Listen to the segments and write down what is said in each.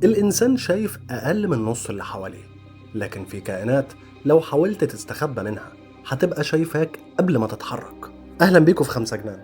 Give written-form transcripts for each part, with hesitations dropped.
الإنسان شايف أقل من نص اللي حواليه، لكن في كائنات لو حاولت تستخبى منها هتبقى شايفاك قبل ما تتحرك. أهلا بيكم في خمسة جنان.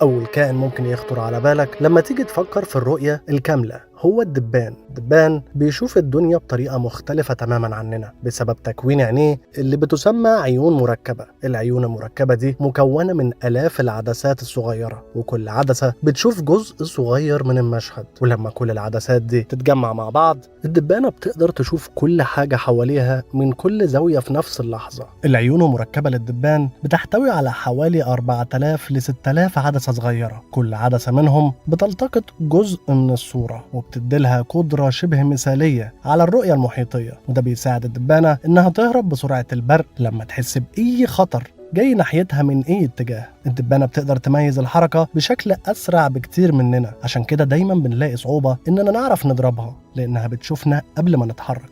أول كائن ممكن يخطر على بالك لما تيجي تفكر في الرؤية الكاملة هو الدبان. الدبان بيشوف الدنيا بطريقة مختلفة تماما عننا بسبب تكوين عينيه اللي بتسمى عيون مركبة. العيون المركبة دي مكونة من آلاف العدسات الصغيرة، وكل عدسة بتشوف جزء صغير من المشهد، ولما كل العدسات دي تتجمع مع بعض الدبانة بتقدر تشوف كل حاجة حواليها من كل زاوية في نفس اللحظة. العيون المركبة للدبان بتحتوي على حوالي 4000 ل 6000 عدسة صغيرة، كل عدسة منهم بتلتقط جزء من الصورة وبتديلها قدرة شبه مثالية على الرؤية المحيطية، وده بيساعد الدبانة إنها تهرب بسرعة البرق لما تحس بأي خطر جاي ناحيتها من أي اتجاه. الدبانة بتقدر تميز الحركة بشكل أسرع بكتير مننا، عشان كده دايما بنلاقي صعوبة إننا نعرف نضربها لأنها بتشوفنا قبل ما نتحرك.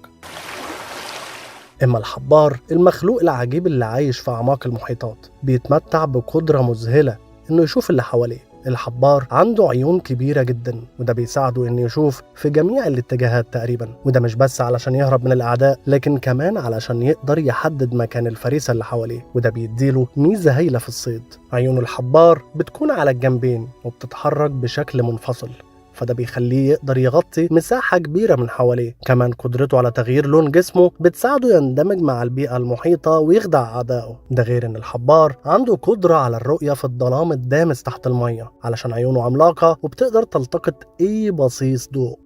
إما الحبار، المخلوق العجيب اللي عايش في أعماق المحيطات، بيتمتع بقدرة مذهلة إنه يشوف اللي حواليه. الحبار عنده عيون كبيرة جدا، وده بيساعده إنه يشوف في جميع الاتجاهات تقريبا، وده مش بس علشان يهرب من الأعداء، لكن كمان علشان يقدر يحدد مكان الفريسة اللي حواليه، وده بيديله ميزة هايلة في الصيد. عيون الحبار بتكون على الجنبين وبتتحرك بشكل منفصل، فده بيخليه يقدر يغطي مساحة كبيرة من حواليه. كمان قدرته على تغيير لون جسمه بتساعده يندمج مع البيئة المحيطة ويخدع أعدائه. ده غير إن الحبار عنده قدرة على الرؤية في الظلام الدامس تحت المية علشان عيونه عملاقة وبتقدر تلتقط أي بصيص ضوء.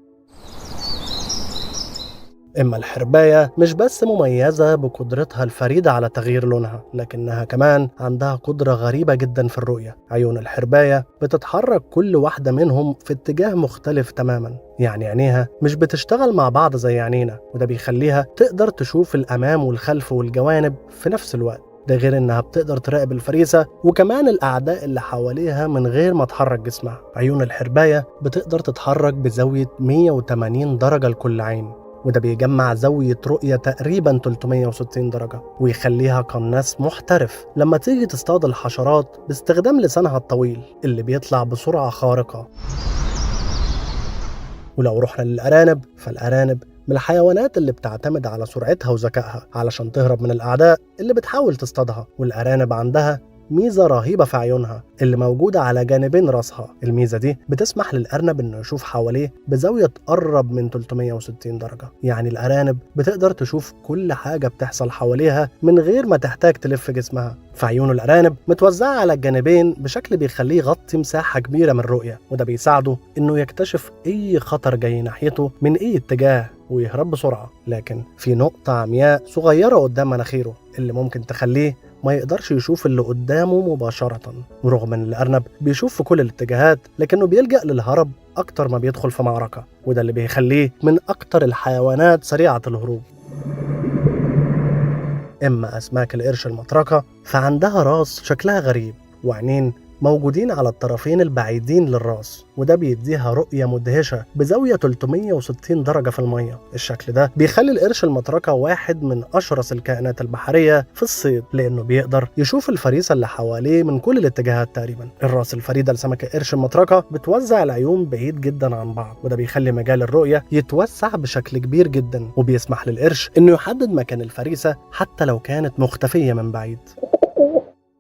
إما الحرباية مش بس مميزة بقدرتها الفريدة على تغيير لونها، لكنها كمان عندها قدرة غريبة جدا في الرؤية. عيون الحرباية بتتحرك كل واحدة منهم في اتجاه مختلف تماما، يعني عينيها مش بتشتغل مع بعض زي عينينا، وده بيخليها تقدر تشوف الأمام والخلف والجوانب في نفس الوقت. ده غير إنها بتقدر تراقب الفريسة وكمان الأعداء اللي حواليها من غير ما تحرك جسمها. عيون الحرباية بتقدر تتحرك بزاوية 180 درجة لكل عين، وده بيجمع زاوية رؤية تقريبا 360 درجة، ويخليها قناص محترف لما تيجي تصطاد الحشرات باستخدام لسانها الطويل اللي بيطلع بسرعة خارقة. ولو رحنا للأرانب، فالأرانب من الحيوانات اللي بتعتمد على سرعتها وذكائها علشان تهرب من الأعداء اللي بتحاول تصطادها. والأرانب عندها ميزة رهيبة في عيونها اللي موجودة على جانبين راسها. الميزة دي بتسمح للأرنب إنه يشوف حواليه بزاوية تقرب من 360 درجة، يعني الأرانب بتقدر تشوف كل حاجة بتحصل حواليها من غير ما تحتاج تلف جسمها. فعيون الأرانب متوزعة على الجانبين بشكل بيخليه يغطي مساحة كبيرة من الرؤية، وده بيساعده إنه يكتشف أي خطر جاي ناحيته من أي اتجاه ويهرب بسرعة. لكن في نقطة عمياء صغيرة قدام مناخيره اللي ممكن تخليه ما يقدرش يشوف اللي قدامه مباشرة. ورغم ان الأرنب بيشوف في كل الاتجاهات، لكنه بيلجأ للهرب أكتر ما بيدخل في معركة، وده اللي بيخليه من أكتر الحيوانات سريعة الهروب. إما أسماك القرش المطرقة فعندها راس شكلها غريب وعينين موجودين على الطرفين البعيدين للراس، وده بيديها رؤية مدهشة بزاوية 360 درجة في المية. الشكل ده بيخلي القرش المطرقة واحد من أشرس الكائنات البحرية في الصيد، لأنه بيقدر يشوف الفريسة اللي حواليه من كل الاتجاهات تقريبا. الراس الفريدة لسمك القرش المطرقة بتوزع العيون بعيد جدا عن بعض، وده بيخلي مجال الرؤية يتوسع بشكل كبير جدا، وبيسمح للقرش إنه يحدد مكان الفريسة حتى لو كانت مختفية من بعيد.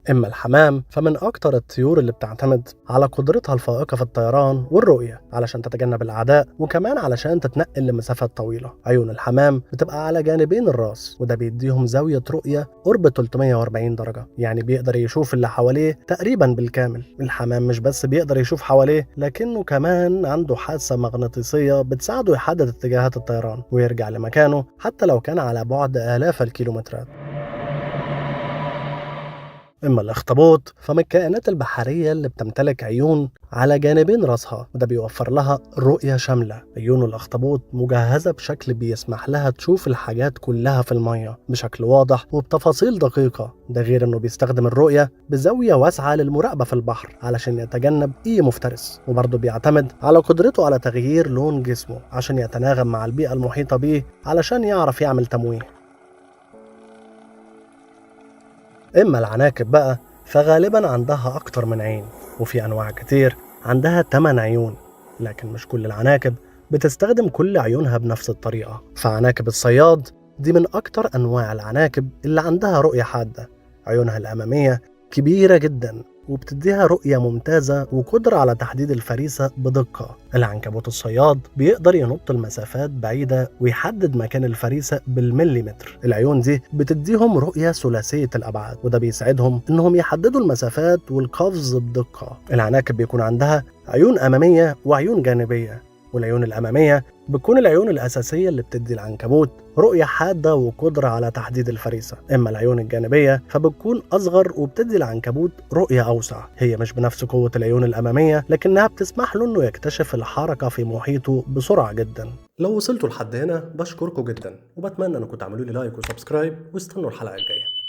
إما الحمام فمن أكتر الطيور اللي بتعتمد على قدرتها الفائقة في الطيران والرؤية علشان تتجنب الأعداء، وكمان علشان تتنقل لمسافات طويلة. عيون الحمام بتبقى على جانبين الراس، وده بيديهم زاوية رؤية قرب 340 درجة، يعني بيقدر يشوف اللي حواليه تقريبا بالكامل. الحمام مش بس بيقدر يشوف حواليه، لكنه كمان عنده حاسة مغناطيسية بتساعده يحدد اتجاهات الطيران ويرجع لمكانه حتى لو كان على بعد آلاف الكيلومترات. إما الأخطبوط فمن الكائنات البحرية اللي بتمتلك عيون على جانبين راسها، وده بيوفر لها رؤية شاملة. عيون الأخطبوط مجهزة بشكل بيسمح لها تشوف الحاجات كلها في المية بشكل واضح وبتفاصيل دقيقة. ده غير إنه بيستخدم الرؤية بزاوية واسعة للمراقبة في البحر علشان يتجنب أي مفترس، وبرضه بيعتمد على قدرته على تغيير لون جسمه عشان يتناغم مع البيئة المحيطة بيه علشان يعرف يعمل تمويه. إما العناكب بقى فغالبا عندها أكتر من عين، وفي أنواع كتير عندها 8 عيون، لكن مش كل العناكب بتستخدم كل عيونها بنفس الطريقة. فعناكب الصياد دي من أكتر أنواع العناكب اللي عندها رؤية حادة. عيونها الأمامية كبيرة جدا وبتديها رؤية ممتازة وقدرة على تحديد الفريسة بدقة. العنكبوت الصياد بيقدر ينط المسافات بعيدة ويحدد مكان الفريسة بالمليمتر. العيون دي بتديهم رؤية ثلاثية الأبعاد، وده بيساعدهم إنهم يحددوا المسافات والقفز بدقة. العناكب بيكون عندها عيون أمامية وعيون جانبية، والعيون الأمامية بتكون العيون الأساسية اللي بتدي العنكبوت رؤية حادة وقدرة على تحديد الفريسة. أما العيون الجانبية فبتكون أصغر وبتدي العنكبوت رؤية أوسع. هي مش بنفس قوة العيون الأمامية، لكنها بتسمح له إنه يكتشف الحركة في محيطه بسرعة جدا. لو وصلتوا لحد هنا بشكركم جدا، وبتمنى إنكم تعملوا لي like و subscribe، واستنوا الحلقة الجاية.